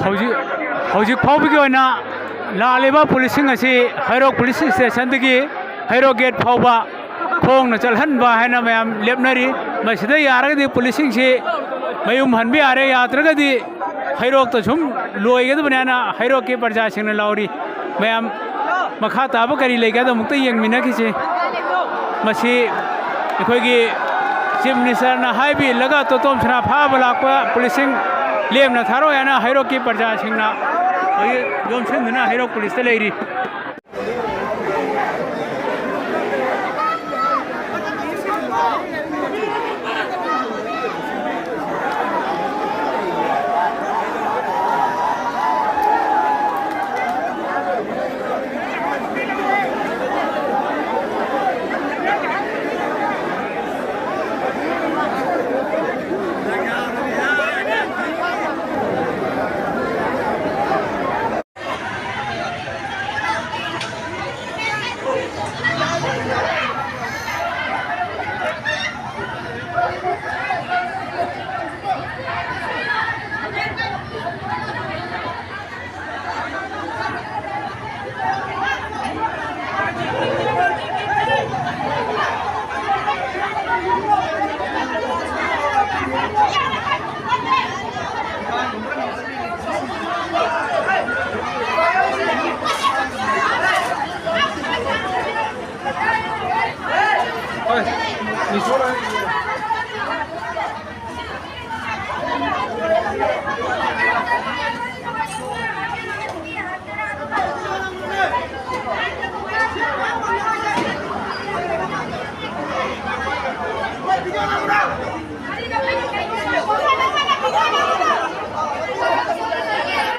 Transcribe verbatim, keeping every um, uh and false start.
ꯍꯧꯖꯤꯛ ꯍꯧꯖꯤꯛ ꯐꯥꯎꯕꯒꯤ ꯑꯣꯏꯅ ꯂꯥꯛꯂꯤꯕ ꯄꯨꯂꯤꯁꯁꯤꯡ ꯑꯁꯤ ꯍꯩꯔꯣꯛ ꯄꯨꯂꯤꯁ ꯁ꯭ꯇꯦꯁꯟꯗꯒꯤ ꯍꯩꯔꯣꯛ ꯒꯦꯠ ꯐꯥꯎꯕ ꯈꯣꯡꯅ ꯆꯠꯍꯟꯕ ꯍꯥꯏꯅ ꯃꯌꯥꯝ ꯂꯦꯞꯅꯔꯤ꯫ ꯃꯁꯤꯗ ꯌꯥꯔꯒꯗꯤ ꯄꯨꯂꯤꯁꯁꯤꯡꯁꯤ ꯃꯌꯨꯝ ꯍꯟꯕ ꯌꯥꯔꯦ, ꯌꯥꯗ꯭ꯔꯒꯗꯤ ꯍꯩꯔꯣꯛꯇ ꯁꯨꯝ ꯂꯣꯏꯒꯗꯕꯅꯤ ꯍꯥꯏꯅ ꯍꯩꯔꯣꯛꯀꯤ ꯄ꯭ꯔꯖꯥꯁꯤꯡꯅ ꯂꯥꯎꯔꯤ꯫ ꯃꯌꯥꯝ ꯃꯈꯥ ꯇꯥꯕ ꯀꯔꯤ ꯂꯩꯒꯦꯗ ꯑꯃꯨꯛꯇ ꯌꯦꯡꯃꯤꯟꯅꯈꯤꯁꯤ꯫ ꯃꯁꯤ ꯑꯩꯈꯣꯏꯒꯤ ꯆꯤꯐ ꯃꯤꯅꯤꯁꯇꯔꯅ ꯍꯥꯏꯕ ꯏꯜꯂꯒ ꯇꯣꯇꯣꯝ ꯁꯅꯥ ꯐꯥꯕ ꯂꯥꯛꯄ ꯄꯨꯂꯤꯁꯁꯤꯡ ꯂꯦꯝꯅ ꯊꯥꯔꯣꯏ ꯍꯥꯏꯅ ꯍꯩꯔꯣꯛꯀꯤ ꯄ꯭ꯔꯖꯥꯁꯤꯡꯅ ꯍꯧꯖꯤꯛ ꯌꯣꯝꯁꯤꯟꯗꯨꯅ ꯍꯩꯔꯣꯛ ꯄꯨꯂꯤꯁꯇ ꯂꯩꯔꯤ꯫